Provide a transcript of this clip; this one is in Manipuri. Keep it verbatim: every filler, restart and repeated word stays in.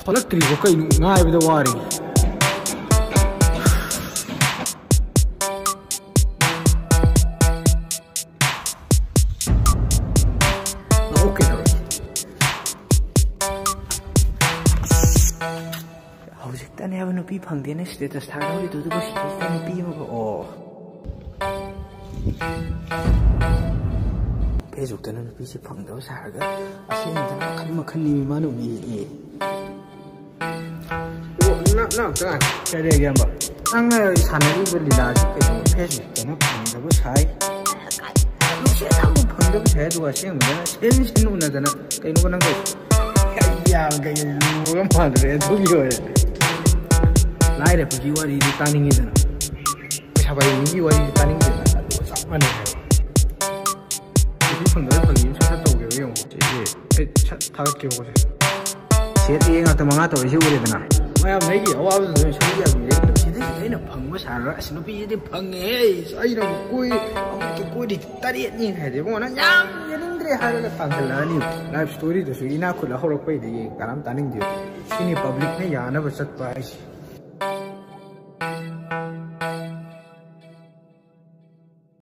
ꯊꯣꯛꯂꯛꯇ꯭ꯔꯤꯕꯣ? ꯀꯩꯅꯣ, ꯉꯥꯏꯕꯗ ꯋꯥꯔꯦ꯫ ꯂꯥꯛꯑꯣ, ꯀꯩꯗꯧꯔꯒꯦ? ꯍꯧꯖꯤꯛꯇꯅꯦꯕ ꯅꯨꯄꯤ ꯐꯪꯗꯦꯅ status ꯊꯥꯒꯠꯍꯧꯔꯤꯗꯣ, ꯑꯗꯨꯒ ꯁꯤꯗꯩꯁꯤꯗ ꯅꯨꯄꯤ ꯑꯃꯒ, ꯑꯣ꯫ Facebookꯇꯅ ꯅꯨꯄꯤꯁꯦ ꯐꯪꯗꯕ ꯁꯥꯔꯒ ꯑꯁꯦꯡꯕꯗꯅ ꯃꯈꯜ ꯃꯈꯜꯅꯤ ꯃꯥꯅ ꯎꯅꯩꯁꯤꯗꯤ꯫ ꯑꯣ, ꯅꯪ, ꯅꯪ ꯑꯝꯇ ꯉꯥꯏ꯫ ꯀꯔꯤ ꯏꯌꯥꯝꯕ? ꯅꯪꯅ ꯁꯥꯟꯅꯔꯤꯕ ꯂꯤꯂꯥꯁꯤ ꯀꯩꯅꯣ? Facebookꯇꯅ ꯐꯪꯗꯕ ꯁꯥꯏ꯫ ꯅꯨꯡꯁꯤꯠ ꯑꯃꯨꯛ ꯐꯪꯗꯕ ꯁꯥꯏ, ꯑꯗꯨꯒ ꯑꯁꯦꯡꯕꯗꯅ ꯁꯦꯟ ꯁꯦꯟ ꯎꯅꯗꯅ ꯀꯩꯅꯣꯕ ꯅꯪ ꯇꯧꯔꯤꯁꯦ? ꯌꯥꯝ ꯀꯩꯅꯣ ꯂꯨꯔꯒ ꯃꯥꯟꯗ꯭ꯔꯦ ꯑꯗꯨꯒꯤ ꯑꯣꯏꯔꯦ꯫ ꯂꯥꯏꯔꯕꯒꯤ ꯋꯥꯔꯤꯗꯤ ꯇꯥꯅꯤꯡꯉꯤꯗꯅ, ꯄꯩꯁꯥ ꯄꯥꯏꯕ ꯃꯤꯒꯤ ꯋꯥꯔꯤꯗꯤ ꯇꯥꯅꯤꯡꯗꯦꯗꯅ, ꯑꯗꯨꯒ ꯆꯞ ꯃꯥꯟꯅꯩ ꯍꯥꯏꯕ꯫ ꯅꯨꯄꯤ ꯐꯪꯗꯕ ꯐꯪꯉꯤ ꯁꯠ ꯁꯠ ꯇꯧꯒꯦꯕ ꯌꯦꯡꯉꯣ꯫ ꯁꯤꯁꯦ ꯑꯩ ꯁꯠ ꯊꯥꯒꯠꯀꯦꯕꯀꯣ ꯁꯦ꯫ ꯁꯦꯠ ꯌꯦ ꯉꯥꯛꯇ ꯃꯉꯥ ꯇꯧꯔꯤꯁꯦ ꯎꯔꯦꯗꯅ꯫ ꯃꯌꯥꯝ ꯑꯩꯒꯤ ꯑꯋꯥꯕꯗꯨꯗ ꯁꯔꯨꯛ ꯌꯥꯕꯤꯔꯦ꯫ ꯁꯤꯗꯩꯁꯤꯗ ꯑꯩꯅ ꯐꯪꯕ ꯁꯥꯔꯒ, "ꯑꯁ, ꯅꯨꯄꯤꯁꯤꯗꯤ ꯐꯪꯉꯦꯍꯦ, ꯑꯩꯅ ꯑꯃꯨꯛ ꯀꯣꯏ-, ꯑꯃꯨꯛꯀꯤ ꯀꯣꯏꯔꯤ ꯇꯔꯦꯠꯅꯤ" ꯍꯥꯏꯗꯤ, ꯏꯕꯨꯡꯉꯣ, ꯅꯪ ꯌꯥꯝ ꯌꯦꯡꯅꯤꯡꯗ꯭ꯔꯦ ꯍꯥꯏꯔꯒ ꯇꯥꯟꯁꯤꯜꯂꯛꯑꯅꯤ꯫ Life storyꯗꯨꯁꯨ ꯏꯅꯥꯛ ꯈꯨꯠꯂ ꯍꯧꯔꯛꯄꯩꯗꯤ ꯀꯅꯥꯝ ꯇꯥꯅꯤꯡꯗꯦ꯫ ꯁꯤꯅꯤ publicꯅ ꯌꯥꯅꯕ ꯆꯠꯄ ꯍꯥꯏꯁꯦ꯫